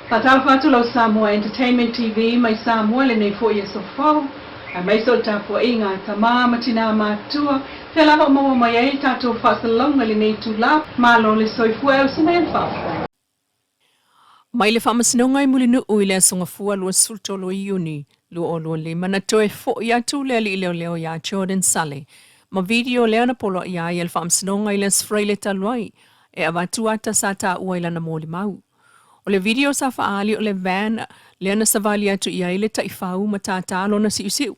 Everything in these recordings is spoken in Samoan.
Faatalofa atu lau Samoa Entertainment TV mai Samoa i lenei foi aso fou, aemaise o le tapuaiga a tama ma tina matutua, fea lava o maua mai ai tatou faasalalauga i lenei itula. Malo le soifua e uso mai le faafetai. Mai le Faamasinoga i Mulinuu i le Aso Gafua 23 o Iuni 2025, na toe foi atu le alii leoleo iā Jordan Sale ma video lea na poloaia ai e le Faamasinoga i le Aso Faraile talu ai e avatu ata sa taua i lana molimau. O le video sa faaali o le van lea na savali atu i ai le taifau ma tātā lona siusiu.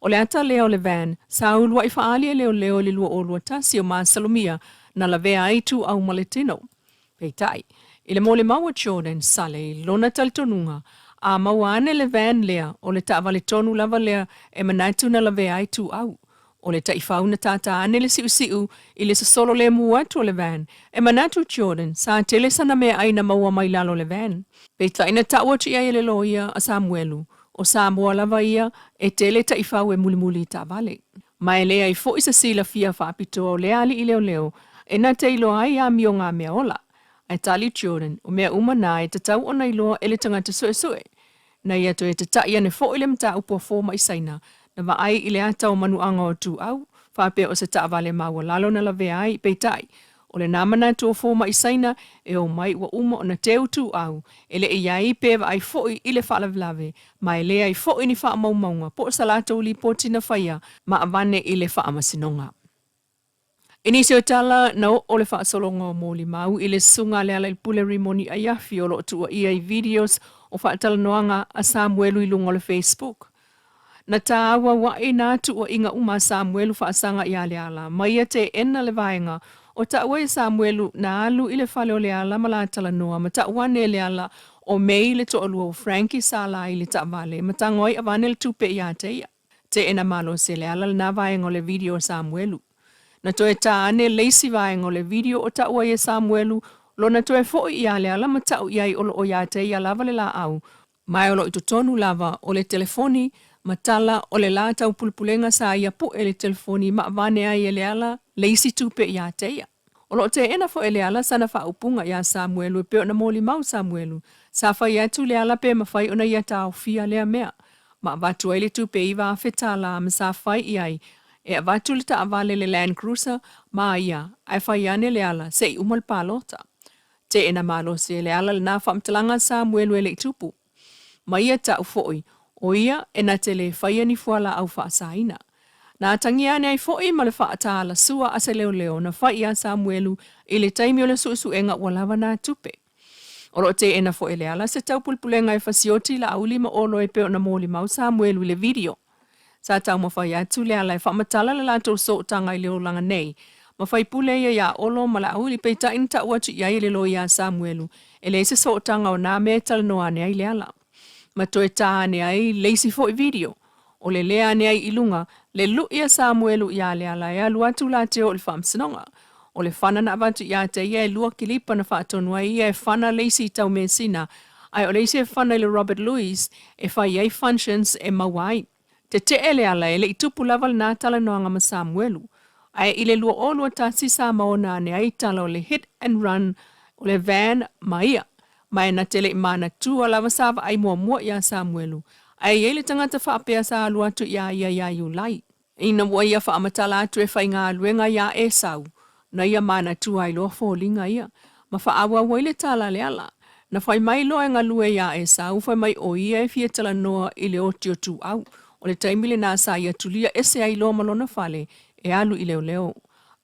O le ata lea o le van sa uluai faaali e leoleo i le 2021 o masalomia na lavea ai ituau ma le tino. Peitai, i le molimau a Jordan Sale i lona talitonuga, a maua ane le van lea, o le taavale tonu lava lea e manatu na lavea ai ituau. O le taifau na tātā ane le siusiu i le sosolo lemu atu o le van, e manatu Jordan, sa tele sana meaai na maua mai lalo o le van. Peitai na tau atu i ai e le loia a Samuelu, o Samoa lava ia e tele taifau e mulimuli i taavale. Ma e leai foi se silafia faapitoa o lea alii leoleo e na te iloa ai amioga mea ola. Ae tali Jordan, o mea uma na e tatau ona iloa e le tagata suesue. Na ia toe tataʻi ane foi le mataupu a fomai Saina na vaai i le ata o manuaga o Tuuau, faapea o se taavale maualalo na lavea ai, peitai, o lena manatu o fomai Saina e omai ua uma ona teu Tuuau, e le i ai pe vaai foi i le faalavelave, ma e leai foi ni faamaumauga po o sa latou lipoti na faia ma avane i le faamasinoga. I nisi o tala, na oo le faasologa o molimau i le susuga a Lealailepule Rimoni Aiafi o lo o tuuaia i videos o faatalanoaga a Samuelu i luga o le Facebook. Na tāauauaʻi nā tuuaiga uma a Samuelu faasaga iā Leala, ma ia teena le vaega o taua e Samuelu na alu i le fale o Leala ma la talanoa ma tau ane e Leala o Mei le toalua o Frankie sa la i le taavale ma tago ai avane le tupe iā te ia. Teena malosi e Leala lenā vaega o le video a Samuelu. Na toe tā ane le isi vaega o le video o tau ai e Samuelu lona toe foʻi iā Leala ma tau i ai o loo iā te ia lava le laau ma e o loo i totonu lava o le telefoni ma tala o le la taupulepulega sa ia puʻe le telefoni ma avane ai e Leala le isi tupe iā te ia. O loo teena foi e Leala sana faaupuga iā Samuelu e pei ona molimau Samuelu, sa fai atu Leala pe mafai ona ia taofia lea mea ma avatu ai le tupe 9,000 tālā ma sa fai i ai e avatu le taavale le Land Cruiser ma ia ae fai ane Leala se i uma le palota. Teena malosi e Leala lenā faamatalaga a Samuelu e le i tupu. Ma ia tau foi, o ia e na te lē faia ni fualaau faasaina. Na atagia ane ai foi ma le faataalasua a se leoleo na fai iā Samuelu i le taimi o le suesuega ua lava nā tupe. O loo teena foi e Leala se taupulepulega e fasioti Laauli ma Olo e pei ona molimau Samuelu i le video. Sa taumafai atu Leala e faamatala le latou sootaga i le olaga nei, ma faipule ia iā Olo ma Laauli peitai na tau atu i ai e le loia a Samuelu e leai se sootaga o nā mea e talanoa ane ai Leala. Ma toe tā ane ai le isi foi video, o le lea ane ai i luga le luʻi a Samuelu iā Leala e alu atu la te o i le faamasinoga. O le fana na avatu iā te ia e lua kilipa na faatonu ai ia e fana le isi i tau mesina, ae o le isi e fana i le Robert Louis e fai ai functions e maua ai. Teteʻe Leala e le i tupu lava lenā talanoaga ma Samuelu. Ae i le 2021 sa maona ane ai tala o le hit and run o le van ma ia, ma e na te le i manatua lava sa vaai muamua iā Samuelu, ae i ai le tagata faapea sa alu atu iā ia iā Iulai. Ina ua ia faamatala atu e faigaluega iā Esau, na ia manatua ai loa foliga ia, ma faaauau ai le tala a Leala. Na fai mai loa e galue iā Esau, fai mai ʻo ia e fia talanoa i le oti o Tuau, o le taimi lenā sa ia tulia ese ai loa ma lona fale e alu i leoleo.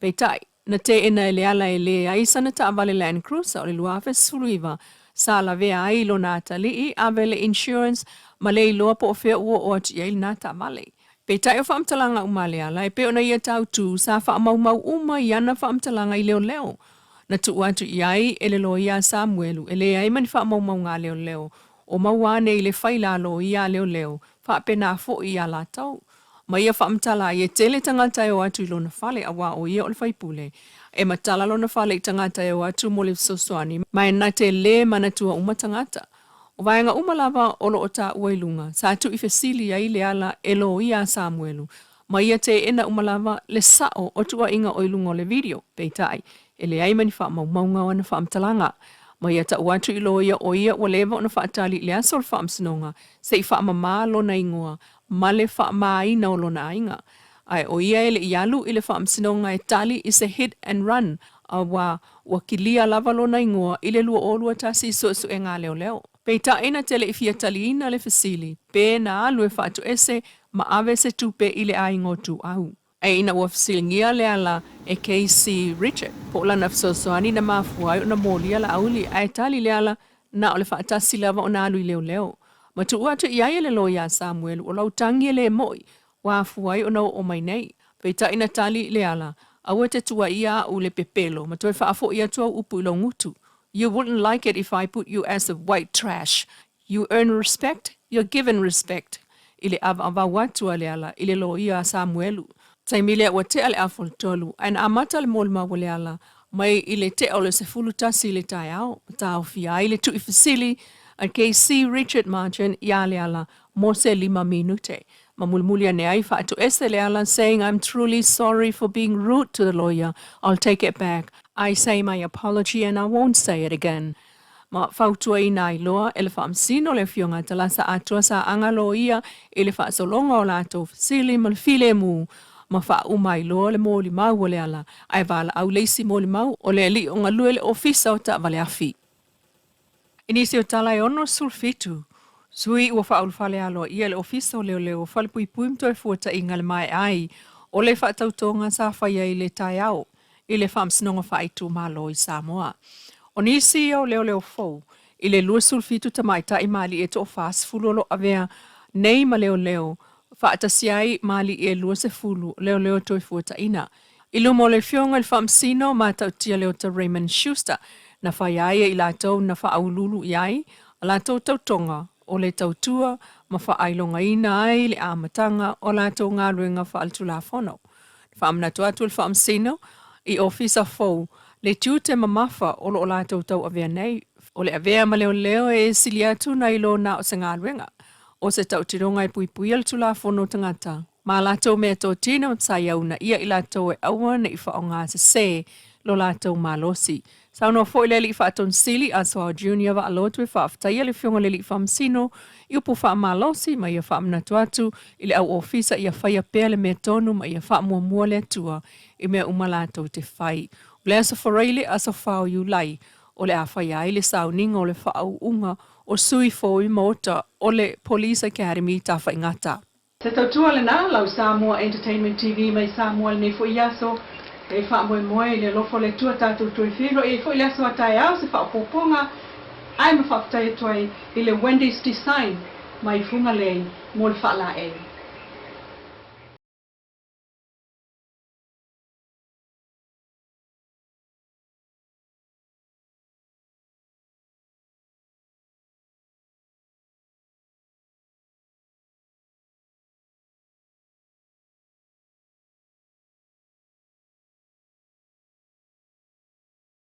Peitai, na teena e Leala e leai sana taavale Land Cruiser o le 2019 sa lavea ai i lona atalii ave le insurance ma le iloa po o fea ua oo atu i ai lenā taavale. Peitai o faamatalaga uma a Leala e pei ona ia tautū sa faamaumau uma i ana faamatalaga i leoleo. Na tuu atu i ai e le loia a Samuelu e leai ma ni faamaumauga a leoleo o maua ane i le faila a loia a leoleo faapena foi iā latou. Ma ia faamatala ai e tele tagata e o atu i lona fale auā o ia o le faipule. E matala lona fale i tagata e o atu mo le fesoasoani ma e na te lē manatua uma tagata. O vaega uma lava o lo o taua i luga, sa tuuifesili ai Leala e loia a Samuelu, ma ia teena uma lava le sao o tuuaiga o i luga o le video, peitai, e leai ma ni faamaumauga o ana faamatalaga. Ma ia ta'u atu i loia o ia ua leva ona fa'atali i le aso o le fa'amasinoga se i fa'amamā lona igoa ma le fa'amāina o lona aiga. Ae o ia e le i alu i le fa'amasinoga e tali i se hit and run auā ua kilia lava lona igoa i le 2021 i su'esu'ega a leoleo. Peitai na te le i fia taliina le fesili pe na alu e fa'ato'ese ma ave se tupe i le aiga o Tuuau. Ae ina ua fesiligia Leala e KC Richard po o lana fesoasoani na mafua ai ona molia Laauli, ae tali Leala na o le fa'atasi lava ona alu i leoleo. Ma tuu atu i ai e le loia a Samuelu o lau tagi e lē mo'i ua afua ai ona oo mai nei. Peitai na tali Leala, Aua e te tuuaia a'u i le pepelo ma toe faafo'i atu au upu i lou gutu. You wouldn't like it if I put you as a white trash. You earn respect, you're given respect, i le avaavau atu a Leala i le loia a Samuelu. Taimi lea ua tea le afa o le tolu, ae na amata le molimau a Leala mai i le tea o le 11 i le taeao, ma taofia ai le tuuifesili a KC Richard Margin iā Leala mo se lima minute. Ma mulimuli ane ai faatoese Leala saying I'm truly sorry for being rude to the lawyer, I'll take it back, I say my apology and I won't say it again. Ma fautuaina ai loa e le Faamasino le Afioga a Talasa Atoa sa aga loia i le faasologa o latou fesili ma le filemu ma faauma ai loa le molimau o Leala ae valaau le isi molimau o le alii o galue le Ofisa o Taavale Afi. I nisi o tala e 67 sui ua faaulufale aloaia i le Ofisa o Leoleo o Falepuipui ma Toefuataiga i le maea ai o le faatautoga sa faia i le taeao i le Faamasinoga Faaitumalo i Samoa. O nisi ia o leoleo fou i le 27 tamaitai ma alii e toa-40 o lo o avea nei ma leoleo faatasi ai ma alii e 20 leoleo toefuataiina. I luma o le Afioga i le Faamasino Matautia Leota Raymond Schuster, na faia ai e i latou na faauluulu i ai a latou tautoga o le tautua ma faailogaina ai le amataga o a latou galuega faaletulafono. Faamanatu atu le Faamasino i Ofisa fou le tiute mamafa o lo o latou tauavea nei, o le avea ma leoleo e sili atu nai lo na o se galuega, o se tautinoga e puipuia le Tulafono o tagata ma a latou meatotino ma sa ia uunaia i latou e aua ne i faaaogasese lo latou malosi. Saunoa foi le Alii Faatonu Sili a Soao Junior Vaalotu e faafetaia le Afioga i le Alii Faamasino i upu faamalosi ma ia faamanatu atu i le au ofisa ia faia pea le mea tonu ma ia faamuamua le Atua i mea uma latou te fai. O le Aso Faraile, aso 4 o Iulai, o le a faia ai le sauniga o le faaauuga o sui fou i maota o le Police Academy Tafaigata. Se tautua lena, lau Samoa Entertainment TV mai Samoa lenei foi aso e faamoemoe i le alofa o le Atua tatou toe feiloai ai foi le aso a taeao se faaopoopoga ae ma faafetai atu ai i le Wendy's Design mai Fugalei mo le faalaei.